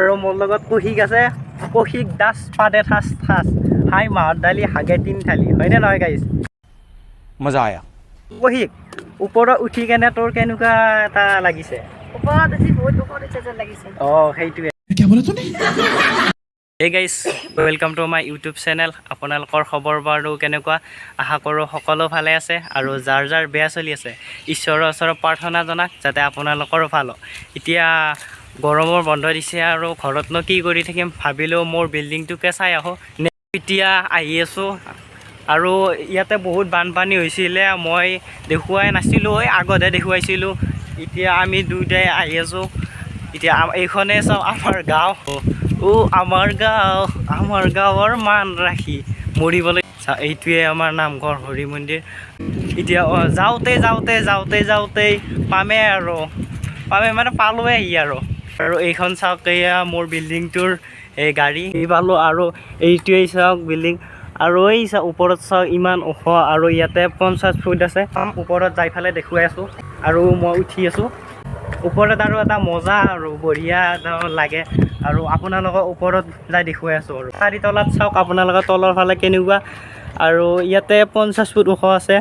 আৰু মোৰ লগত কৌশিক আছে। কৌশিক দাস পাদে ঠাচ ঠাচ হাই মাহৰ দালি হাগে তিন থালি, হয়নে নহয় গাইজ? मज़ा आया। কৌশিক, ওপৰত উঠি কেনে তোৰ কেনেকুৱা এটা লাগিছে? ওপৰত উঠি বহুত ওপৰত উঠা যেন লাগিছে। অঁ, সেইটোৱে। क्या बोला तूने? Hey guys, welcome to my YouTube channel. আপোনালোকৰ খবৰ বাৰু কেনেকুৱা? আশা কৰোঁ সকলো ভালে আছে আৰু যাৰ যাৰ বেয়া চলি আছে, ঈশ্বৰৰ ওচৰত প্ৰাৰ্থনা জনাক যাতে আপোনালোকৰো ভাল হওক। এতিয়া গৰমৰ বন্ধ দিছে আৰু ঘৰতনো কি কৰি থাকিম, ভাবিলোঁ মোৰ বিল্ডিংটোকে চাই আহোঁ। এতিয়া আহি আছোঁ আৰু ইয়াতে বহুত বানপানী হৈছিলে, মই দেখুৱাই নাছিলোঁ, এই আগতহে দেখুৱাইছিলোঁ। এতিয়া আমি দুয়োটাই আহি আছোঁ। এতিয়া এইখনে চাওঁ আমাৰ গাঁও। অ' আমাৰ গাঁও, আমাৰ গাঁৱৰ মান ৰাখি মৰিবলৈ। এইটোৱে আমাৰ নামঘৰ হৰি মন্দিৰ। এতিয়া যাওঁতে যাওঁতে যাওঁতে যাওঁতেই পামে আৰু পামে মানে পালোৱে আহি আৰু আৰু এইখন চাওক, এয়া মোৰ বিল্ডিংটোৰ এই গাড়ী এই পালোঁ। আৰু এইটোৱেই চাওক বিল্ডিং। আৰু এই চাওক, ওপৰত চাওক, ইমান ওখ আৰু ইয়াতে 50 ফুট আছে। ওপৰত যাই পেলাই দেখুৱাই আছোঁ আৰু মই উঠি আছোঁ ওপৰত আৰু এটা মজা আৰু বঢ়িয়া এটা লাগে আৰু আপোনালোকৰ ওপৰত যাই দেখুৱাই আছোঁ। আৰু চাৰিতলাত চাওক আপোনালোকৰ তলৰ ফালে কেনেকুৱা। আৰু ইয়াতে 50 ফুট ওখ আছে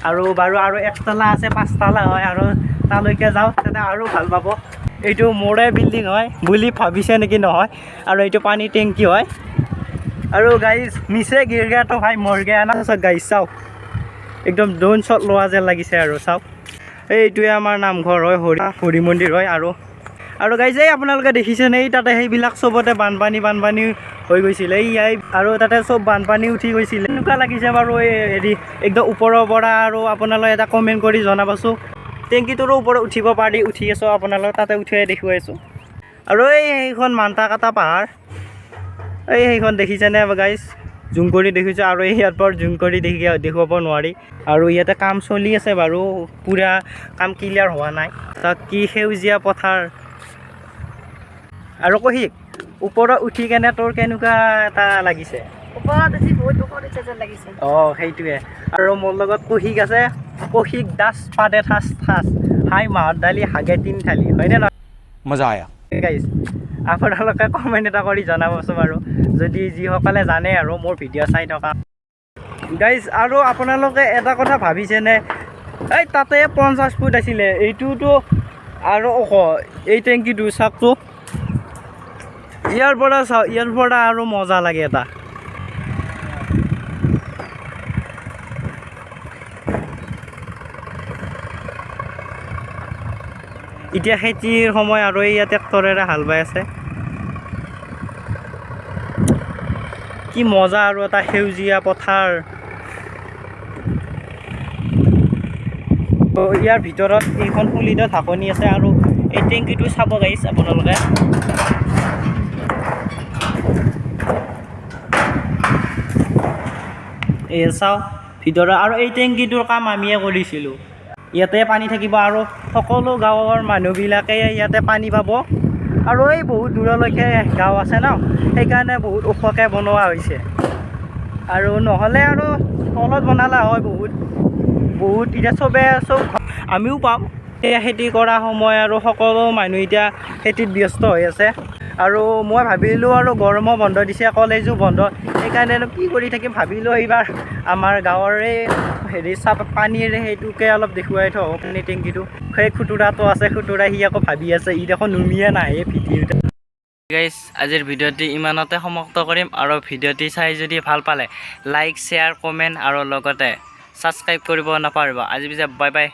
আৰু বাৰু আৰু একতলা আছে, পাঁচতলা হয় আৰু তালৈকে যাওঁ, তাতে আৰু ভাল পাব। এইটো মোৰে বিল্ডিং হয় বুলি ভাবিছে নেকি? নহয়। আৰু এইটো পানীৰ টেংকি হয়। আৰু গাইজ, नीचे गिर गया तो भाई मर गया না। গাইজ চাওক, একদম ড্ৰোন শ্বট লোৱা যেন লাগিছে। আৰু চাওক, এইটোৱে আমাৰ নামঘৰ হয়, হৰি হৰি মন্দিৰ হয়। আৰু আৰু গাইজ, এই আপোনালোকে দেখিছেনে, এই তাতে সেইবিলাক চবতে বানপানী বানপানী হৈ গৈছিলে। এই আৰু তাতে চব বানপানী উঠি গৈছিলে। এনেকুৱা লাগিছে বাৰু এই হেৰি একদম ওপৰৰ পৰা। আৰু আপোনালোকে এটা কমেণ্ট কৰি জনাবচোন। টেংকিটোৰো ওপৰত উঠিব পাৰি, উঠি আছোঁ, আপোনালোক তাতে উঠিয়ে দেখুৱাইছোঁ। আৰু এই সেইখন মান্তাকাটা পাহাৰ, এই সেইখন দেখিছেনে গাইজ? জুম কৰি দেখিছোঁ আৰু এই ইয়াৰ পৰা জুম কৰি দেখি দেখুৱাব নোৱাৰি। আৰু ইয়াতে কাম চলি আছে বাৰু, পূৰা কাম ক্লিয়াৰ হোৱা নাই। তাত কি সেউজীয়া পথাৰ। আৰু কৌশিক, ওপৰত উঠি কেনে তোৰ কেনেকুৱা এটা লাগিছে? ওপৰত উঠি বহুত ওপৰত উঠা যেন লাগিছে। অঁ, সেইটোৱে। আৰু মোৰ লগত কৌশিক আছে। কৌশিক দাস পাদে ঠাচ ঠাচ হাই মাহৰ দালি হাগে তিন থালি, হয়নে নহয়? मज़ा आया। গাইজ, আপোনালোকে কমেণ্ট এটা কৰি জনাবচোন বাৰু, যদি যিসকলে জানে আৰু মোৰ ভিডিঅ' চাই থকা গাইজ। আৰু আপোনালোকে এটা কথা ভাবিছেনে, এই তাতে 50 ফুট আছিলে, এইটোতো আৰু ওখ। এই টেংকিটো চাওকতো, ইয়াৰ পৰা চাওক, ইয়াৰ পৰা আৰু মজা লাগে এটা। এতিয়া খেতিৰ সময় আৰু এয়া ট্ৰেক্টৰেৰে হাল বাই আছে। কি মজা আৰু এটা সেউজীয়া পথাৰ। ইয়াৰ ভিতৰত এইখন খুলি থোৱা ঢাকনি আছে আৰু এই টেংকিটো চাব গাইছ আপোনালোকে। এই চাওক ভিতৰত। আৰু এই টেংকিটোৰ কাম আমিয়ে কৰিছিলোঁ। ইয়াতে পানী থাকিব আৰু সকলো গাঁৱৰ মানুহবিলাকে ইয়াতে পানী পাব। আৰু এই বহুত দূৰলৈকে গাঁও আছে ন, সেইকাৰণে বহুত ওখকৈ বনোৱা হৈছে। আৰু নহ'লে আৰু তলত বনালে হয় বহুত বহুত। এতিয়া চবে চব আমিও পাম। এতিয়া খেতি কৰা সময় আৰু সকলো মানুহ এতিয়া খেতিত ব্যস্ত হৈ আছে। আৰু মই ভাবিলোঁ আৰু গৰমো বন্ধ দিছে, কলেজো বন্ধ, সেইকাৰণে কি কৰি থাকিম ভাবিলোঁ এইবাৰ আমাৰ গাঁৱৰে হেৰি চাপ পানীৰ সেইটোকে অলপ দেখুৱাই থওঁ, পানী টেংকিটো। সেই খুতুৰাটো আছে, খুতুৰা সি আকৌ ভাবি আছে, ই দেখোন নুমিয়ে নাহে ভিডিঅ'টো। গাইজ, আজিৰ ভিডিঅ'টি ইমানতে সমাপ্ত কৰিম। আৰু ভিডিঅ'টি চাই যদি ভাল পালে লাইক, শ্বেয়াৰ, কমেণ্ট আৰু লগতে ছাবস্ক্ৰাইব কৰিব নাপাহৰিব। আজি পিছে বাই বাই।